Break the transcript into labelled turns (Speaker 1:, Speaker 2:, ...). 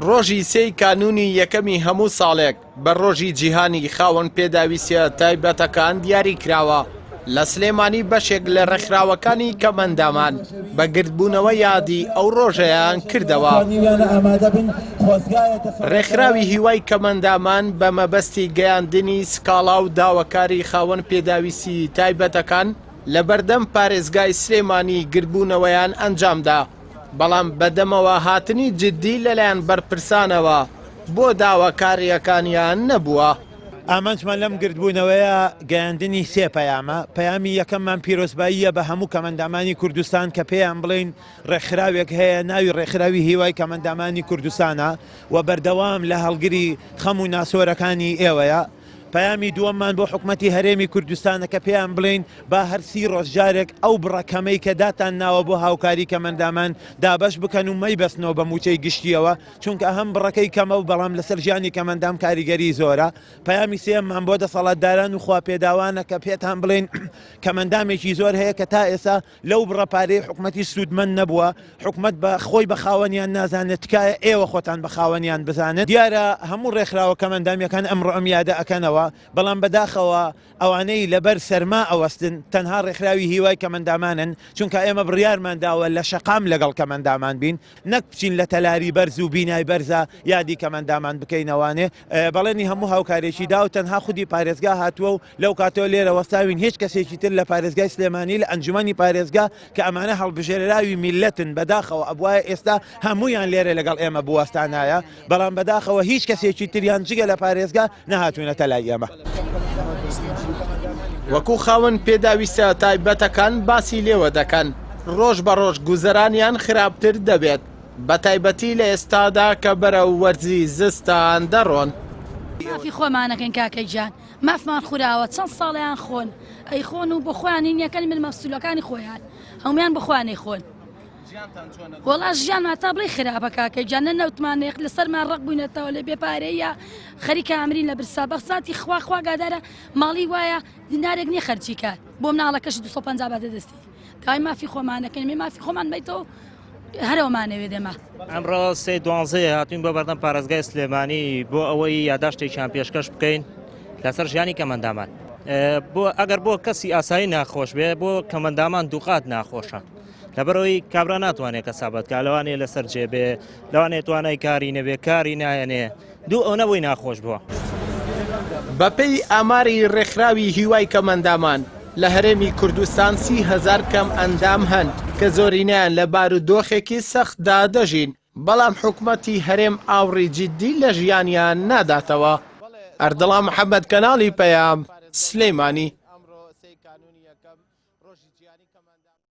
Speaker 1: ڕۆژی سێی کانوونی یەکەمی هەموو ساڵێک بە ڕۆژی جیهانی خاوەن پێداویستییە تایبەتەکان دیاری کراوە، لە سلێمانی بەشێک لە ڕێکخراوەکانی کەمئەندامان بە گردبوونەوە یادی ئەو ڕۆژەیان کردەوە. ڕێکخراوی هیوای کەمئەندامان بە مەبەستی گەیاندنی سکاڵا و داواکاری خاوەن پێداویستی تایبەتەکان لەبەردەم پارێزگای سلێمانی گردبوونەوەیان ئەنجامدا، بەڵام بەدەمەوە هاتنی جددی لەلایەن بەرپرسانەوە بۆ داواکارییەکانیان نەبووە.
Speaker 2: ئامانجمان لەم گردبوونەوەیە گەیاندنی سێ پەیامە، پەیامی یەکەممان پیرۆزباییە بە هەموو کەمئەندامانی کوردستان کە پێیان بڵێین ڕێکخراوێک هەیە ناوی ڕێکخراوی هیوای کەمئەندامانی کوردستانە و بەردەوام لە هەڵگری خەم و ناسۆرەکانی ئێوەیە. پەیامی دووەممان بۆ حکومەتی هەرێمی کوردستانە کە پێیان بڵێین با هەر سی ڕۆژ جارێک ئەو بڕە کەمەی کە داتان ناوە بۆ هاوکاری کەمئەندامان دابەش بکەن و مەیبەستنەوە بە مووچەی گشتییەوە چونکە هەم بڕەکەی کەمە و بەڵام لەسەر ژیانی کەمئەندام کاریگەری زۆرە. پەیامی سێیەممان بۆ دەسەڵاتداران و خواپێداوانە کە پێتان بڵێین کەمئەندامێکی زۆر هەیە کە تا ئێستا لەو بڕە پارەی حکومەتی سوودمەند نەبووە، حکومەت بە خۆی بە خاوەنیان نازانێت، تکایە ئێوە خۆتان بە خاوەنیان بزانن. دیارە هەموو ڕێکخراوە کەمئەندامییەکان ئەمڕۆ ئەم یادە ئەکەنەوە، بەڵام بەداخەوە ئەوانەی لەبەر سەرما ئەوەستن تەنها ڕێکخراوی هیوای کەمئەندامانن، چونکە ئێمە بڕیارمان داوە لە شەقام لەگەڵ کەمئەندامان بین، نەک بچین لە تەلاری بەرز و بینای بەرزا یادی کەمئەندامان بکەینەوانێ. بەڵێنی هەموو هاوکاریەکی دا و تەنها خودی پارێزگا هاتووە و لەو کاتەوە لێرە وەستاوین هیچ کەسێکی تر لە پارێزگای سلێمانی لە ئەنجومەنی پارێزگا کە ئەمانە هەڵبژێرراوی میللەتن بەداخەوە ئەبوایە ئێستا هەموویان لێرە لەگەڵ ئێمە بوەستانایە بەڵام بەداخەوە هیچ کەسێکی تریان جگە لە پارێزگا نەهاتوونەتە لای ئێمە.
Speaker 1: وەکو خاوەن پێداویستە تایبەتەکان باسی لێوە دەکەن، ڕۆژ بە ڕۆژ گوزەرانیان خراپتر دەبێت، بەتایبەتی لە ئێستادا کە بەرەو وەرزی زستان دەڕۆن.
Speaker 3: مافی خۆمانەکەین کاکە گیان مافمان خوراوە چەند ساڵەیان خۆن ئەیخۆن و بۆ خۆیان هینیەکەن من مەفسولەکانی خۆیان هەمویان بۆ خۆیان ئەیخۆن وەڵا ژیانمان تا بڵێی خراپە کاکە گیان نە نەوتمان نێخ لەسەرمان ڕق بووینەتەوە لە بێ پارەیە خەریکە ئەمرین لە برسا بەخساتی خوا خوا گادارە ماڵی وایە دینارێک نییە خەرجی کات بۆ مناڵەکەشی 250 باتە دەستی داوای مافی خۆمانەکەین مێ مافی خۆمان بیتەوە هەرەوەمانەوێت ئێمە.
Speaker 4: ئەمڕۆ سێ دوانزەیە هاتوین بۆ بەردەم پارێزگای سلێمانی بۆ ئەوەی یاداشتێکیان پێشکەش بکەین لەسەر ژیانی کەمەندامان بۆ ئەگەر بۆ کەسی ئاسایی ناخۆش بێ بۆ کەمەندامان دووقات ناخۆشە لەبەرەوەی کابرا ناتوانێت کەسابەت کا لەوانەیە لەسەر جێ بێ لەوانەیە توانای کاری نەبێ کاری نایەنێ دوو ئەو نەبووی ناخۆش بووە.
Speaker 1: بەپێی ئاماری ڕێکخراوی هیوای کەمئەندامان، لە هەرێمی کوردستان 30 هەزار کەمئەندام هەن کە زۆرینەیان لە بارودۆخێکی سەختدا دەژین، بەڵام حکومەتی هەرێم ئاوڕی جیددی لە ژیانیان ناداتەوە. ئەردەڵان محەمەد، کەناڵی پەیام، سلێمانی.